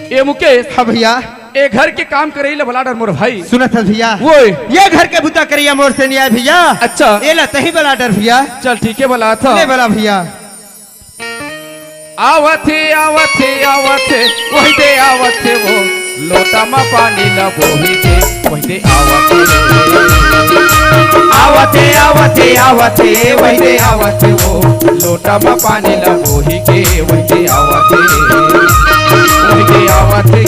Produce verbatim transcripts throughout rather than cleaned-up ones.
ए मुकेश, हाँ भैया। ए घर के काम करई ला बला डर मोर भाई। सुनत हस भैया? वो। ये घर के बुता करइया मोर से नियाय भैया। अच्छा। ए ला तही बला डर भैया। चल ठीक है, बला था। ले बला भैया। आवत हे, आवत हे, आवत हे, वही दे आवत हे वो, लोटा म पानी ला बोही के, वही दे आवत हे। आवत हे, आवत हे, आवत हे, वही दे आवत हे वो, लोटा म पानी ला बोही के, वही दे आवत हे। वही दे आवत हे,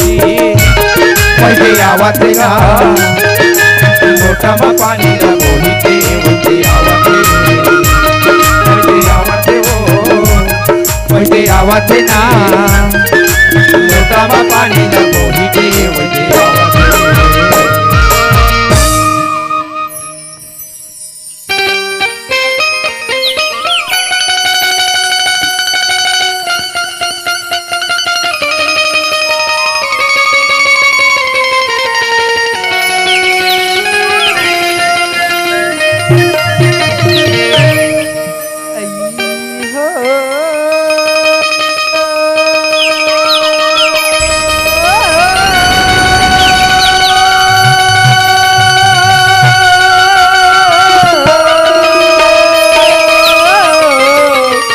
वही दे आवत हे गा। लोटा म पानी ला बोही के, वही दे आवत हे। वही दे आवत हे वो। वैसे आवत हे ना, लोटा म पानी ला बोही के वैसे आवत हे।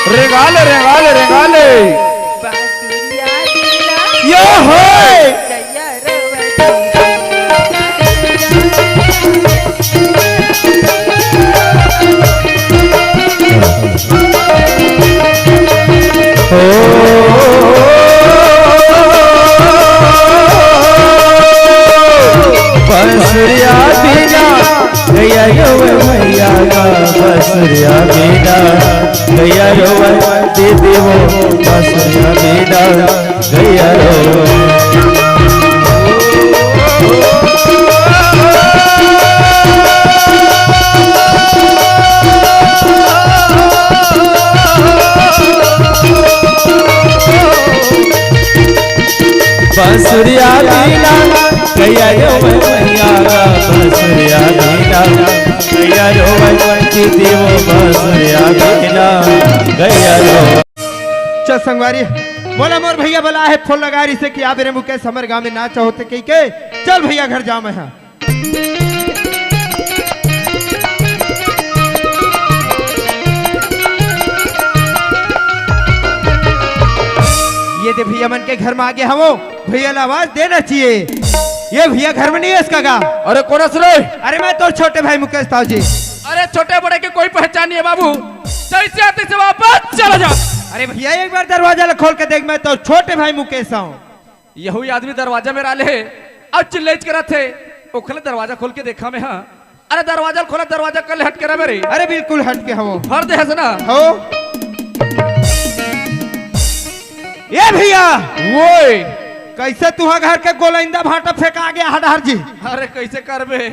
रेंगा ले, रेंगा ले, रेंगा ले। यो होय। ओ, बंसुरिया बिना गैया रो भैया गा, बंसुरिया बिना गैया रो दीदी वो, बंसुरिया बिना गैया रो। बंसुरिया बिना गैया रो भैया गा, बंसुरिया बिना गैया रो भाई, दीदी वो बंसुरिया बिना गैया रो। चल संगवारी, मोला मोर भैया बला हे, फोन लगा रिसे कि आ बेरे मुकेश हमर गांव में नाच होथे कहिके। चल भैया घर जावं मैं हा। ये दे भैया मन के घर में आगे हवं, भैया ला आवाज देना चाहिए। ये भैया घर में नहीं है इसका गा। अरे कोन अस रे? अरे मैं तोर छोटे भाई मुकेश ताऊ जी। अरे छोटे बड़े के कोई पहचान नहीं है बाबू, जैसे आते से वापस चला जा। अरे भैया एक बार दरवाजा ला खोल के देख, मैं तोर छोटे भाई मुकेश हूँ। यहू आदमी दरवाजा में राले हे, अब चिल्लेच करत हे, ओखले दरवाजा खोल के देखा मैं हा। अरे दरवाजा खोला, दरवाजा कल हट के रहे रे। अरे बिल्कुल हट के हवं। भर दे हस ना। हो। ए भैया। वोय। कैसे तुहा घर के गोलैंदा भाटा फेंका गया हडार जी? अरे कैसे करबे?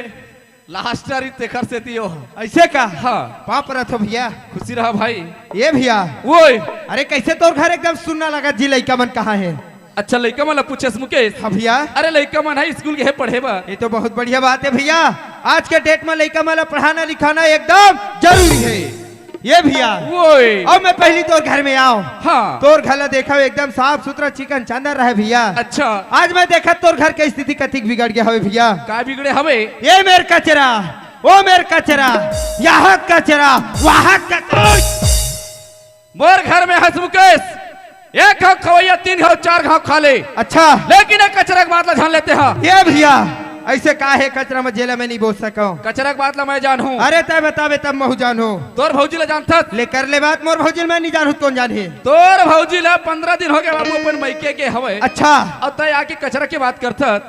लास्ट तारीख तेखर सेती ओ। ऐसे का? हाँ। पाप रथो भैया। खुशी रहा भाई। ए भैया। वोय। अरे कैसे तोर घर एकदम सुन्ना लगत जी, लइका मन कहाँ हे? अच्छा, लइका मन ला पूछेस मुकेश? हाँ भैया। अरे लइका मन हे स्कूल गे हे पढ़े बर। ये तो बहुत बढ़िया बात है भैया, आज के डेट में लइका मन ला पढ़ाना लिखाना एकदम जरूरी है। ये भैया। वोय। अब मैं पहली तोर घर में आव। हाँ। तोर घर ला देखा एकदम साफ सुथरा चिकन चांदर रहे भैया। अच्छा। आज मैं देखा तोर घर के स्थिति कतिक बिगड़ गया हवे भैया। का बिगड़े हवे? ये मेर कचरा, ओ मेर कचरा, यहाँ कचरा, वहाँ कचरा। मोर घर में हस मुकेश, एक घाव खवैया, तीन घाव, चार घाव खा ले। अच्छा। लेकिन एक कचरा के बात ला जान लेते हा। ये भैया, ऐसे का हे कचरा में जेला मैं नहीं बोल सकूं। कचरा के बात ला मैं जानहूं। अरे तै बताबे तब महू जानहूं। तोर भौजी ला जानथस? ले कर ले बात, मोर भौजी ला मैं नहीं जानहूं, कौन जानही? तोर भौजी ला पंद्रह दिन हो गए बाबू अपन मइके गे हवे। अच्छा। अउ तै आके कचरा के बात करथस।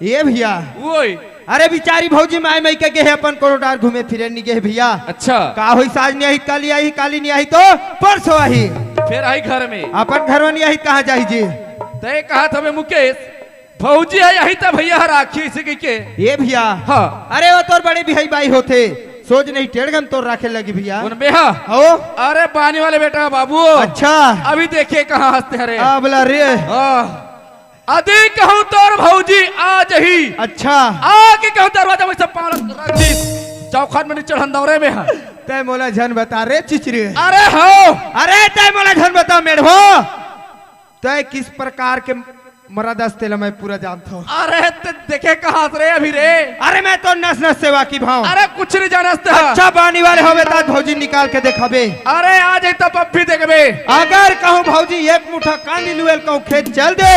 ए भैया। ओए। अरे बिचारी भौजी माय मइके गे हे, अपन कोनो डार घूमे फिरे नी गे हे भैया। अच्छा। का होई, साँझ नी आही, काली आही, काली नी आही तो परसों आही। फेर आही घर में। अपन घर में नी आही, कहाँ जाही जी? तय कहत हवे मुकेश, भौजी हे आही त भैया हर आखी अइसे कहिके। ए भैया। हाँ। अरे वो तोर बड़े बिहाई बाई होथे, सोझ नहीं टेढ़ गम तोर राखे लगी भैया। उन में हा? हो। अरे बानी वाले बेटा बाबू। अच्छा। अभी देखे कहाँ हंसते हरे। अबला रे। हाँ। अदी कहूँ तोर भौजी आ जही। अच्छा। आके कहूँ दरवाजा में सब पाँव रख दीस। चौखट में नी चढ़न दौरे में हा। तय मोला झन बता रे चिचरी। अरे हो। अरे तय मोला झन बता मेढ़वा। तय किस प्रकार के मरद अस तेला मैं पूरा जानथव। अरे ते देखे कहाँ रे अभी रे? अरे मैं तो नस नस से वाकिफ हँव। अरे कुछ नहीं जानस ते। अच्छा पानी वाले होबे त आज भौजी निकाल के देखाबे। अरे आ जाई तब अब भी देखबे। अगर कहूँ भौजी एक मुठा कांदी लुएल कहूँ खेत चल दे,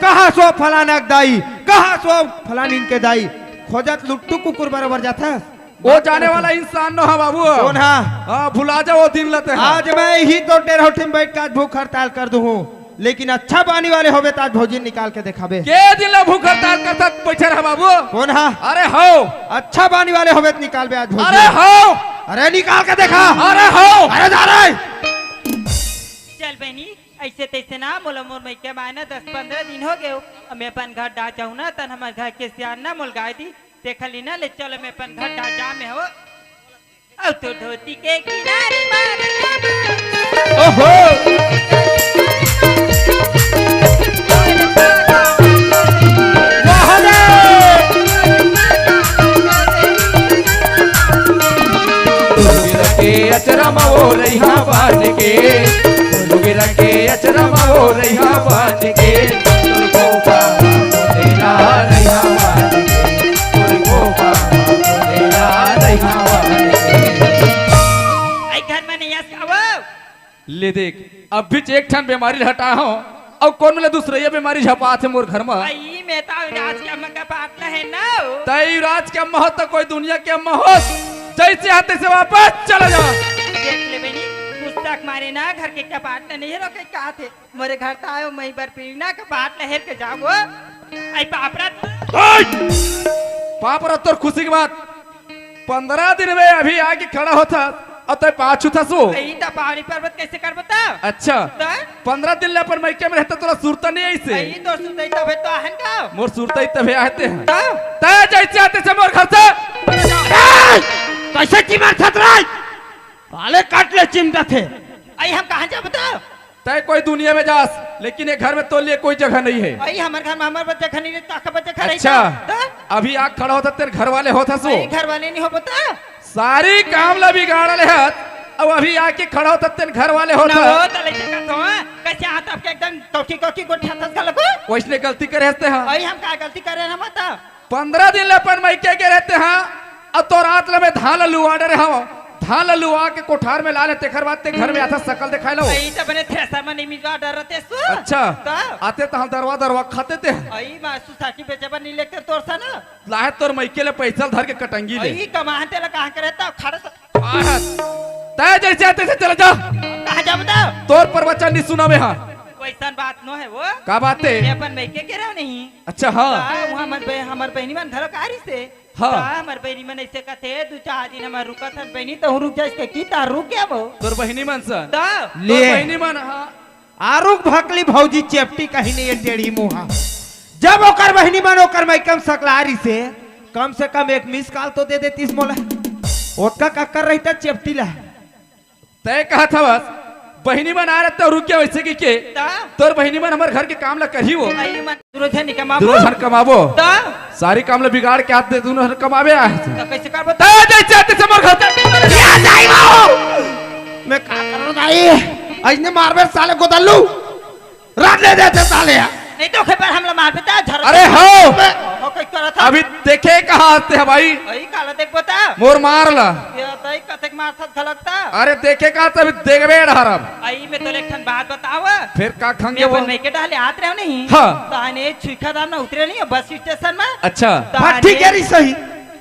कहाँ सो फलाना के दाई, कहाँ सो फलानिन के दाई, खोजत लुट्टू कुकुर बरोबर जाथस। वो जाने वाला इंसान नो हा बाबू। कौन हा? हाँ, भुला जा वो दिन ल ते हा। आज मैं इही तो डेढ़ होठी में बैठ के आज भूख हड़ताल कर दूँ हूँ, लेकिन अच्छा पानी वाले होबे त आज भौजी निकाल के देखाबे। के दिन ल भूख हड़ताल करत बैठे रहा बाबू? कौन हा? अरे हो। अच्छा पानी वाले होबे त निकालबे आज भौजी। अरे हो। अरे निकाल के देखा। अरे हो। अरे जा रे। चल बहिनी, ऐसे तैसे ना मोला मोर मइके माय ना दस पंद्रह दिन हो गए हो। अब मैं अपन घर डा जाऊँ ना, तन हमर घर के सियान ना मोल गाय दी। देखा ली ना, ले चलो मैं अपन घर डा जा में हो। अब तो धोती के किनारे मार। ओहो। वाह रे। दुर्ग के अचरा म वो रहिया बांध के, दुर्ग के अचरा म वो रहिया बांध के, तोर कोपा म तेरा रहिया बांध के, तोर कोपा म तेरा रहिया बांध के। आई घर में नहीं आस का वो? ले देख, अभी एक ठन बीमारी ल हटाए हँव, अउ कोनो ल दूसरइया बीमारी झपात हे मोर घर म। अई, मैं तो युवराज के अम्मा का बात ल हे ना। तैं युवराज के अम्मा हो त कोई दुनिया के अम्मा हो, जैसे हा तैसे वापस चला जा। देख ले बहिनी, गुस्सा के मारे ना घर के कपाट ल नहीं रोके का थे। मोरे घर त आयो, मैं बर पीना कपाट ल हेर के जाओ। आई पापरा। ओए! पापरा तोर खुशी के बात। पंद्रह दिन में अभी आके खड़ा होथस, अउ तैं पाछू थसो। ई त पावनी पर्वत कैसे कर बता? अच्छा। त? पंद्रह दिन ले अपन मइके में रहत तोला सुरता नहीं आइसे? ई तो सुरता ही तबे तो आहन का? मोर सुरता ही तबे आहते हैं। त? तैं जैसे आते से मोर घर से। ए! कैसे चिमर छत रही? पाले काट ले चिमटा थे। आई हम कहाँ जा बता? तैं कोई दुनिया में जास, लेकिन ये घर में तोर लिए कोई जगह नहीं है। अई, हमर घर में हमर बर जगह नहीं रही, तो आखा बर जगह रही अच्छा। तो? त? अभी आके खड़ा होथस, तेरे घर वाले होथस वो। अई, घर वाले नहीं हो बता? सारी काम ला बिगाड़ ले हस, अब अभी आके खड़ा होथस, तेरे घर वाले ना होथस। हो, त ले जगह तो, हाँ? कैसे हाथ आपके एकदम कौकी कौकी गोठा थस गलको? वैसने गलती करे हस ते, हाँ। अई, हम का गलती करे ना मत? पंद्रह दिन ले अपन मइके गे रहे ते, हाँ, अउ तोर आत ले मैं धान ल लुवा डरे हँव, धान ल लुवा के कोठार में ला ले, तेखर बाद ते घर में आथा सकल देखाय लो। अई त बने थ्रेसर में नहीं मिजवा डर रहते सु। अच्छा, त? आते त हम दरवा दरवा खाते ते। अई माँ सुसाकी बेचे बर नहीं लेते तोर सा ना। लाहे तोर मइके ले पैसा ल धर के कटंगी ले। अई कमाहन तेला कहाँ करे त खड़े स- आहत। तैं जैसे आते से चला जा। कहाँ जा बता? तोर प्रवचन नहीं सुना मैं, हाँ। वैसन बात नो है वो। का बात है? मैं अपन मइके गे रहे हँव नहीं। अच्छा, हाँ। त वहाँ हमर बह-, हमर बहिनी मन घलो का रही से। हाँ। त हमर बहिनी मन ऐसे कथे, "दू चार दिन हमर रुकत हन बहिनी, त हूँ रुक जाइस के की तार रुक गया वो।" तोर बहिनी मन सन? त ले। तोर बहिनी मन, हाँ। आरुग भकली भौजी चेपटी कहीं नहीं है टेढ़ी मुहा। जब ओकर बहिनी मन ओकर मइके म सकला रही से, कम से कम एक मिस कॉल तो दे देतीस मोला। ओतका कक्कर रही त चेपटी ला। तैं कहत हवस, बहिनी मन आ रहे त रुक गया वैसे कि के? त? तोर बहिनी मन हमर घर के काम ला करही वो। अई मन दुनो झन कमाबो। दुनो झन कमाबो। त? सारी काम ला बिगाड़ के आत दे, दुनो झन कमाबे आए। त कैसे करबो? तैं जैसे आते से मोर घर से या जाई बाबू। मैं का करूँ दाई? अइसने मारबे साले गोदल्लू। रख ले देते साले। नहीं तो खेपर हमला मार बेटा झर। अरे हो। हो, कोई करत है? अभी देखे कहाँ आते हैं भाई? अई काला देख बता। मोर मार ला। ये तई कतेक मार था झलकता। अरे देखे कहाँ ते अभी देखबे डहरब। अई मैं तोले एक ठन बात बताव। फिर का खंगे मैं वो? अपन मइके डहले आत रहे नहीं। हाँ। ताने छुईखदान ना उतरे नहीं बस स्टेशन में। अच्छा। ताने भट्टी के रही सही।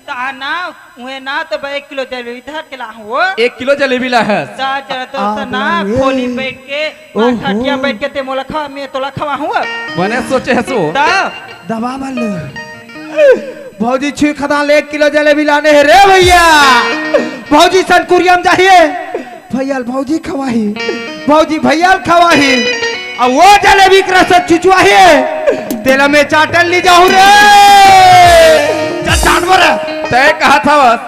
ताना उहे ना तो बा एक किलो जलेबी धर के लाहूँ वो। एक किलो जलेबी ला है। त जरा तो आ, सना बाबा रे। खोली बैठ के, ओहो। मार खटिया बैठ के ते मोला खवा, मैं तोला खवाहूँ अब। बने सोचे हसो। त दबा बल। भौजी छुईखदान ले एक किलो जलेबी लाने हे रे भैया। भौजी सन कुरिया म जाहिए। भैया ल भौजी खवाही, भौजी भैया ल खवाही। अब वो जलेबी के रस चुचुआही, तेला मैं चाटन ली जाहूँ रे। चल चाट मोर। तैं कहत हवस,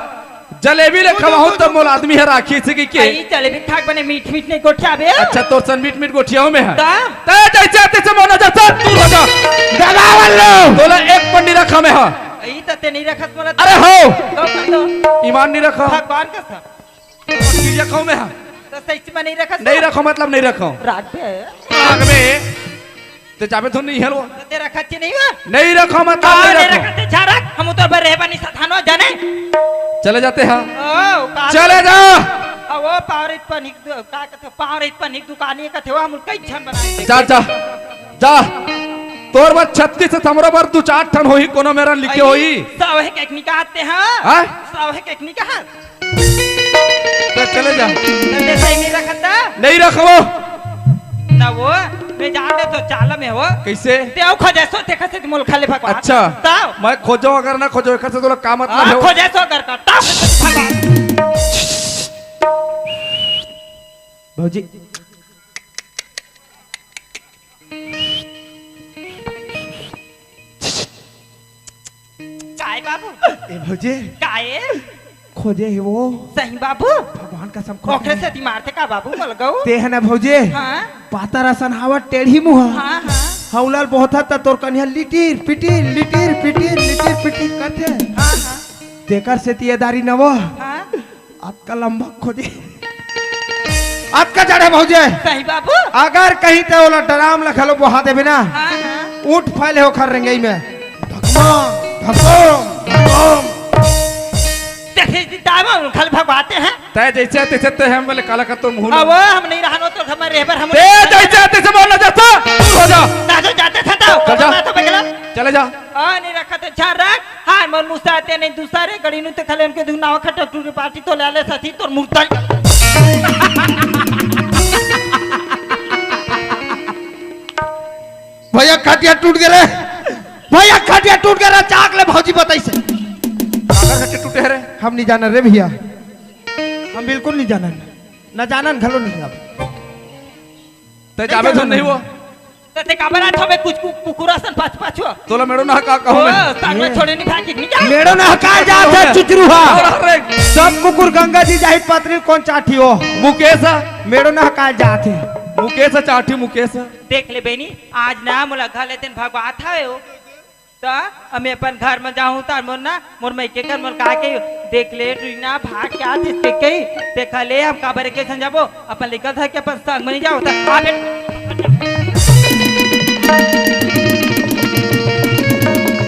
जलेबी ले खवाहूँ त मोला आदमी हर राखी से कि के? अई जलेबी खाक बने मीठ मीठ नहीं गोठियाबे। अच्छा, तोर सन मीठ मीठ गोठियाहूँ मैं हा। त? तैं जैसे आते से मोना जा, सब दूर हो जा। दबा बल। तोला एक पंडी रखा मैं हा। अई त ते नहीं रखस मोला। अरे हो। तो कर दो। ईमान नहीं रखा। भगवान कसम। किरिया खाऊं मैं, हाँ। तो सच में नहीं रखा नहीं सो? रखो, मतलब नहीं रखो। राख दे। राख में। ते जाबे तो नहीं हेलो। ते रखत के नहीं हो? नहीं रखो, मतलब का नहीं नहीं रखो। रखत के, जा रख, हम तो बर रहे बनी सथानो जाने। चले जाते हैं। ओ, का चले जा। अब वो पावर इत पर निक दु-, का कथे, पावर इत पर निक दुकानी कथे, वो हम कई झन बना। जा, जा, जा। तोर बर छत्तीस से हमरो बर दू चार ठन होही, कोनो मेरा लिखे होही। सौ है के एक निकाहत ते, हाँ? हाँ? सौ है के एक निकाहत। तो चले जा। तो ते सही नहीं रखत था? नहीं रखबो। ना वो, मैं जान दे तो चाल में हो। कैसे? ते आओ खोजे सो, ते कसे मोल खाले भगवान। अच्छा। ताओ। मैं खोजो अगर ना खोजो, एकर से तोला का मतलब हाँ, है? खोजे सो अगर का, ताओ भगवान। भौजी। काय बाबू? ए भौजी। काय? खोजे हे वो। सही बाबू? भगवान कसम खोजे ओखरे हे। से दिमाग थे का बाबू, मल गऊ? ते है ना भौजी? हाँ? पातर असन हावत टेढ़ी मुहा। हाँ, हाँ। हौलल बहुत त तोर कनिहा लिटिर, पिटिर, लिटिर, पिटिर, लिटिर, पिटिर करथे। हाँ, हाँ। तेकर से तिये दारी नवो। हाँ। अतका लंबा खोजे। अतका जड़े भौजे। सही बाबू। अगर कहीं ते ओला डराम ला घलो बोहा देबे ना। हाँ, हाँ। उठ फैले हो खर रेंगई में। धकमाम, धकमाम, धकमाम। जैसे जी दामा उनखल भगवाते हैं। तय जैसे तैसे ते हम बोले काला का तो मुंह अब हम नहीं रहनो तो हमारे रहबर हम ते जैसे तैसे बोलना जैसा दूर हो जा। दादा जाते थे तो चल जा। मैं तो बगला। चले जा। आ, नहीं रखा तो झार रख। हाँ, मन मुसा ते नहीं दूसरे गड़ी नु ते खले उनके धुनावा खट्टा टूरी पार्टी तो ले ले साथी तोर मुर्तल। भैया, खटिया टूट गे रे। भैया, खटिया टूट गे रे, चाक ले भौजी बताई से। काकर खटिया टूटे हे रे? हम नहीं जानन रे भैया, हम बिल्कुल नहीं जानन, ना जानन घलो नहीं अब। ते जाबे तो नहीं वो। तो ते काबर आत हवे कुछ कु-, कुकुर असन पाछ पाछ हो? तोला मेड़ो ना का कहूँ ओ, मैं? साग में छोड़े नहीं भागी, नहीं क्या? मेड़ो ना का जात है चुचरू हा। अरे, अरे। सब कुकुर गंगा जी जाहिर पत्नी कौन चाठी हो? मुकेश हा। मेड़ो ना का जात है। मुकेश हा चाठी, मुकेश हा। देख ले बहनी, आज ना मोला घर लेते भगवात हवे हो। त अब मैं अपन घर में जाहूँ त मोर ना, मोर मइके कर मोर का के देख ले, टुरी ना भाग के आत हे कही, देखा ले हम काबर के संग जाबो, अपन लइका धर के अपन संग में नहीं जाओ। त आ बेट।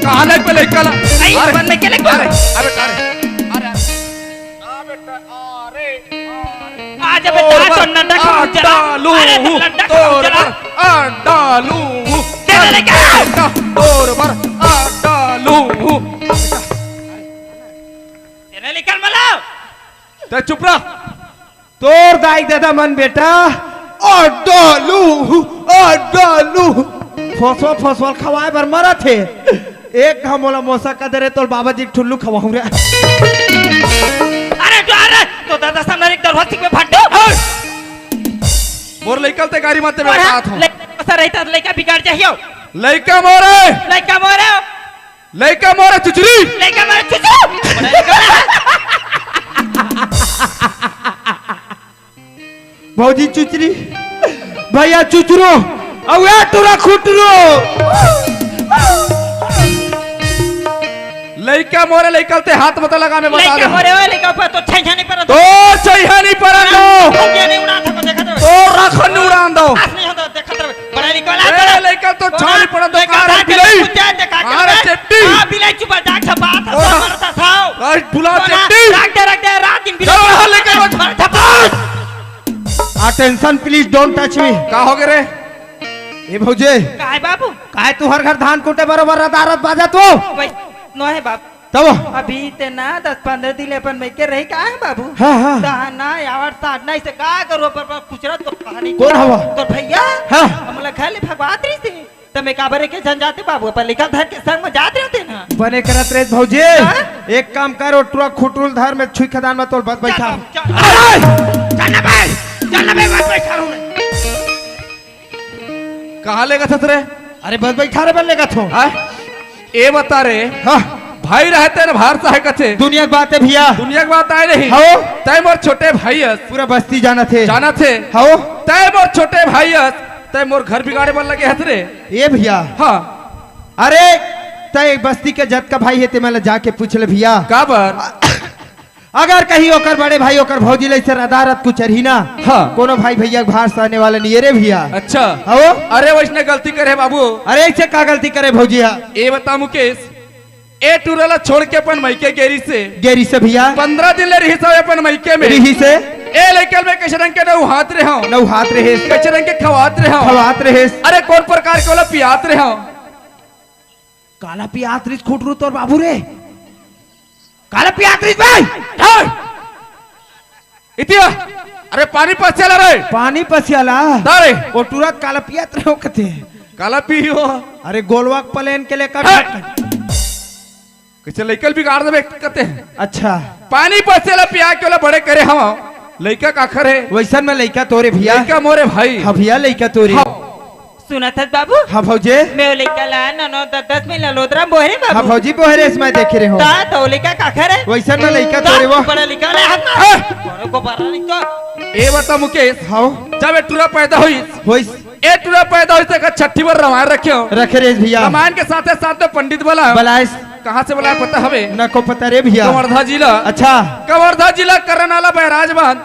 कहाँ ले पे लइका ला? नहीं, अरे, अपन मइके ले अरे, अरे, अरे, अरे, अरे। आ बेटा, आ रे, आ रे। आज बेटा, तोर बर तो नंदा आ खाऊं चला। डालू अरे, हूँ, नंदा खाऊं तोर चला। बर आ डालू हूँ। दे दे, लेके आ। बेटा, तोर बर आ डालू हूँ। तेरे निकल मला। ते चुप रह। तोर दाई ददा मन बेटा, आ डालू हूँ, आ डालू हूँ। फसवा, फसवा खवाए बर मरत हे। एक घाव मोला मोसा का दे रे, तोर बाबा जी के ठुल्लू खवाहूं रे। अरे जो, अरे, तो दादा सामने एक दरवाजे में फंटो। हट! मोर लइका ल ते गारी मत दे, मैं अरे, कहा था। लइका सर रहता तो लइका बिगाड़ जाहियो। लइका मोरे। लइका मोरे। लइका मोरे चुचरी। लइका मोरे चुचरी। भौजी चुचरी, भैया चुचरू, अउ ए टुरा खुटरू। लइका मोरे लइका ल ते हाथ मत लगा, मैं बता लइका दे। मोरे ओ लइका पर तो छैहा नहीं परन। तो छैहा नहीं परन दो। तो क्या नहीं उड़ा था को देखा था। तो रख नहीं उड़ान दो। पास नहीं होता देखा था। बड़ा लइका ए, लइका तो छाली पड़ा तो लइका कार है बिलाई। कुत्ते देखा अरे चेट्टी। हाँ, बिलाई चुपा जाग छपा था, ओ। मरता था। आज बुला तो ना, चेट्टी। रख दे, रख दे, रात दिन बिलाई चल, हाँ, लेके चुपा जाग छपा। Attention, please don't touch me। का हो गए रे? ए भौजे। काय बाबू? काय तुहर घर धान कूटे बरोबर रदारत बाजा तू? भाई, नो है बाप। तब? अभी ते ना दस पंद्रह दिन ले अपन मइके रही का है बाबू? हाँ, हाँ। दाना यावर साधना इसे का करो पर, पर कुछ रहा तो कहानी कौन हवा? तो भैया? हाँ। हमला घर ले भगवात रही से। त मैं काबर के झन जाते बाबू, अपन लइका धर के संग में जात रहते ना। बने करत रहे भौजी। हाँ? एक काम कर, ओ टुरा खुटुल धर में छुई खदान में तोल बस बैठा। चल, चल। अरे! चल ना बे, चल ना बे, बस बैठा रहूं मैं। कहाँ लेगा था रे? अरे बस बैठा रे, बन लेगा थो। हाँ? ए बता रे। हाँ। भाई रहते ना बाहर से है कथे। दुनिया की बात है भैया। दुनिया की बात आए नहीं। हाँ। तय मोर छोटे भाई हस। पूरा बस्ती जाना थे। जाना थे। हाँ। तय मोर छोटे भाई हस। तय मोर घर बिगाड़े मन लगे हस रे। ए भैया। हाँ। अरे, तय बस्ती के जतका भाई हे, ते मन ला जाके पूछ ले भैया। काबर? अगर कहीं ओकर बड़े भाई ओकर भौजी ले से रदारत कुचरही ना, हाँ। कोनो भाई भैया के भार सहने वाला नहीं है रे भैया। अच्छा। हो? अरे वैसने गलती करे बाबू। अरे ऐसे का गलती करे भौजी हा? ए बता मुकेश, ए टूरा ला छोड़ के अपन मइके गेरी से। गेरी से भैया। पंद्रह दिन ले रही सब अपन मइके में। रही से। ए लइका में कैसे रंग के नौ हाथ रहे हो? नौ हाथ रहे। कैसे रंग के खवात रहे हो? खवात रहे। अरे कौन प्रकार के वाला पियात रहे हो? काला पियात रिस खुटरू तोर बाबू रे। काला पियात रिस भाई। ढाल। इतिया। अरे पानी पसियाला रे। पानी पसियाला। तारे। ओ तुरंत काला पियात रहे हो कथे। काला पी हो। अरे गोलवा के प्लेन के लेकर हाँ। कैसे लइका ल बिगाड़ देबे कथे। अच्छा। पानी पसियाला पिया के वाला बड़े करे हम। लइका काखर है? वैसन में लइका तोरे भैया। लइका मोरे भाई। हाँ भैया, लइका तोरे। हाँ। सुनत हस बाबू? हाँ भौजी। मैं वो लइका ला नौ नौ दस दस में ललोदरा बोहरे बाबू। हाँ भौजी, बोहरे इसमें देखे रहे हो। ता तो लइका काखर है? वैसन में लइका ता तोरे वो। बड़ा लइका ले हाथ में। ए! बड़ो को बड़ा लइका। ए बता मुकेश। हाँ। जब ए टूरा पैदा होइस। होइस। ए टूरा पैदा होइस तेकर छठी बर रमायन रखे हो। रखे रहे भैया। रमायन के साथे साथ में पंडित बोला। बलाइस। कहाँ से बोला पता हवे? न को पता रे भैया। कवर्धा जिला। अच्छा। कवर्धा जिला करनाला बैराज बांध,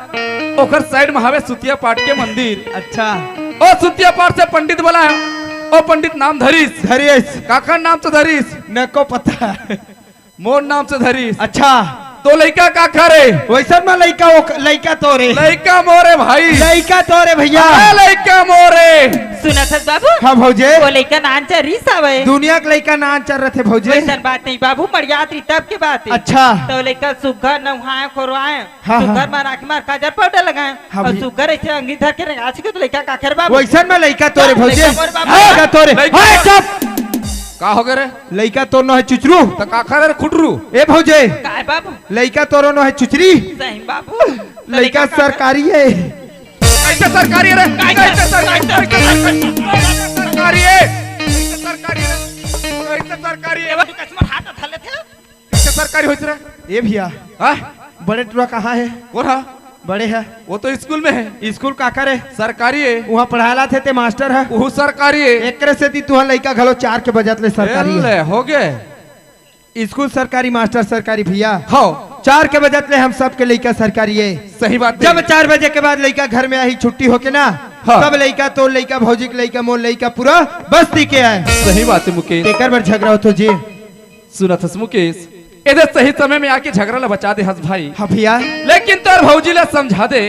ओकर साइड में हवे सुतिया पाट के मंदिर। अच्छा। ओ सुतिया पाट से पंडित बोला, ओ पंडित नाम धरीस। धरीस। काकर नाम तो धरीस। न को पता। मोर नाम से धरीस। अच्छा। तो लइका काखर है? वैसन में लइका वो, लइका तोरे। लइका मोरे भाई। लइका तोरे भैया। अरे लइका मोरे। सुनत हस बाबू? हाँ भौजी। वो लइका नान चरिस हवे। दुनिया के लइका नान चर रथे भौजी। वैसन बात नहीं बाबू, मड़ियात रही तब के बात है। अच्छा। तो लइका सुग्घर नहाए खोरवाए, हाँ, हाँ। सुग्घर मारा के मार काजर पाउडर लगाए, हाँ और भैया। सुग्घर ऐसे अंगली धर के रंगा सके तो लइका काखर बाबू। वैसन में लइका तोरे भौजी। लइका मोरे बाबू। लइका तोरे। लइका। हाय, चुप। का हो गए रे? लइका तोर नो है चुचरू। त काखर है खुटरू? ए भौजी। काय बाबू? लइका तोरो नो है चुचरी। सही बाबू। लइका लइका काखर? सरकारी है। कैसे सरकारी है रे? कैसे कैसे सरकारी? कैसे सरकारी? कैसे सरकारी है? कैसे सरकारी है? कैसे सरकारी है? एवं तू कस्टमर हाथ धर लेथे? कैसे सरकारी होइस रे? ए भैया। हाँ? बड़े टुरा कहाँ है? कौन है? बड़े है। वो तो स्कूल में है। स्कूल काखर है? सरकारी है। वहाँ पढ़ाला थे ते मास्टर है। वो सरकारी है। एकरे सेती तुहा लइका घलो चार के बजत ले सरकारी ए ले, है। हो गए। स्कूल सरकारी, मास्टर सरकारी भैया। हाँ। चार के बजत ले हम सबके लइका सरकारी है। सही बात है। जब चार बजे के बाद लइका घर में आही छुट्टी होके ना, हाँ। तब लइका तोर लइका भौजी के लइका मोर लइका पूरा बस्ती के आए। सही बात है मुकेश। तेकर बर झगड़ा होतो जी। सुनत हस मुकेश, एदे सही समय में आके झगड़ा ला बचा दे हस भाई। हाँ भैया। लेकिन तोर भौजी ला समझा दे,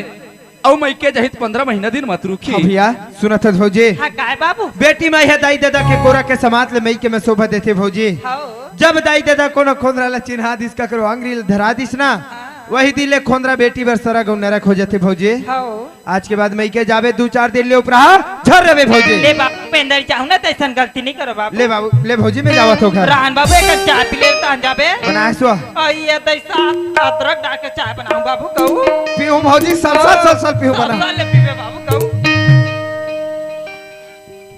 अउ मइके जाही त पंद्रह महीना दिन मत रुकी। हाँ भैया, सुनत हस भौजी। हाँ, काय बाबू? बेटी माई ह दाई ददा के कोरा के समात ले मइके में शोभा देथे भौजी। हाँ। जब दाई ददा कोनो खोंदरा ला चिन्हा दिस, ककरो अंगरी ला धरा दिस ना, हाँ। वही दिन ले खोंदरा बेटी बर सरग अउ नरक हो जाथे भौजी। हाँ। आज के बाद मइके जाबे दू चार दिन ले उपराहा झर रहे भौजी। ले बाबू, पेंदर चाहू ना तैसन गलती नहीं करो बाबू। ले बाबू, ले भौजी, मैं जावत हो घर। रान बाबू, एक चाय पी ले, तान जाबे। बनाए सुआ। अई ये तैसा अदरक डाल के चाय बनाऊं बाबू कहू। पीहू भौजी, सल सल सल सल पीहू बना। सल ले पीबे बाबू कहू।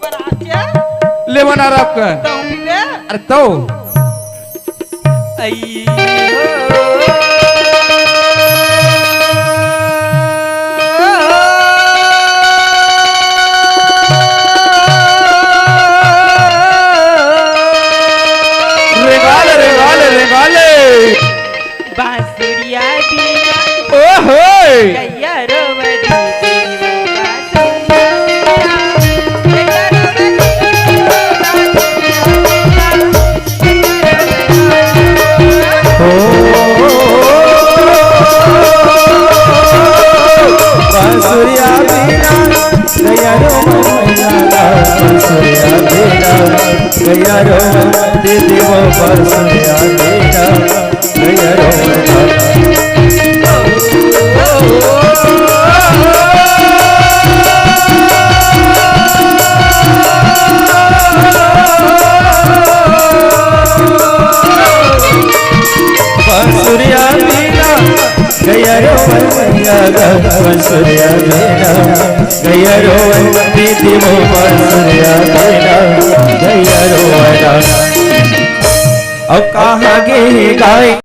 बना के। ले बना रहा आपका। तो पीबे। अरे तो। अई हो। रेगाले, रेगाले, रेगाले। बांसुरिया बिना ओहो। गैया रोवती बांसुरिया। बांसुरिया बिना गैया रो मैया, बांसुरिया बिना गैया रो दीदी वो, बांसुरिया बिना गैया रो मैया। बांसुरिया बिना गैया रो मैया गा, बांसुरिया बिना गैया रो दीदी वो, बांसुरिया बिना गैया रो मैया। अब कहाँ गे गाय?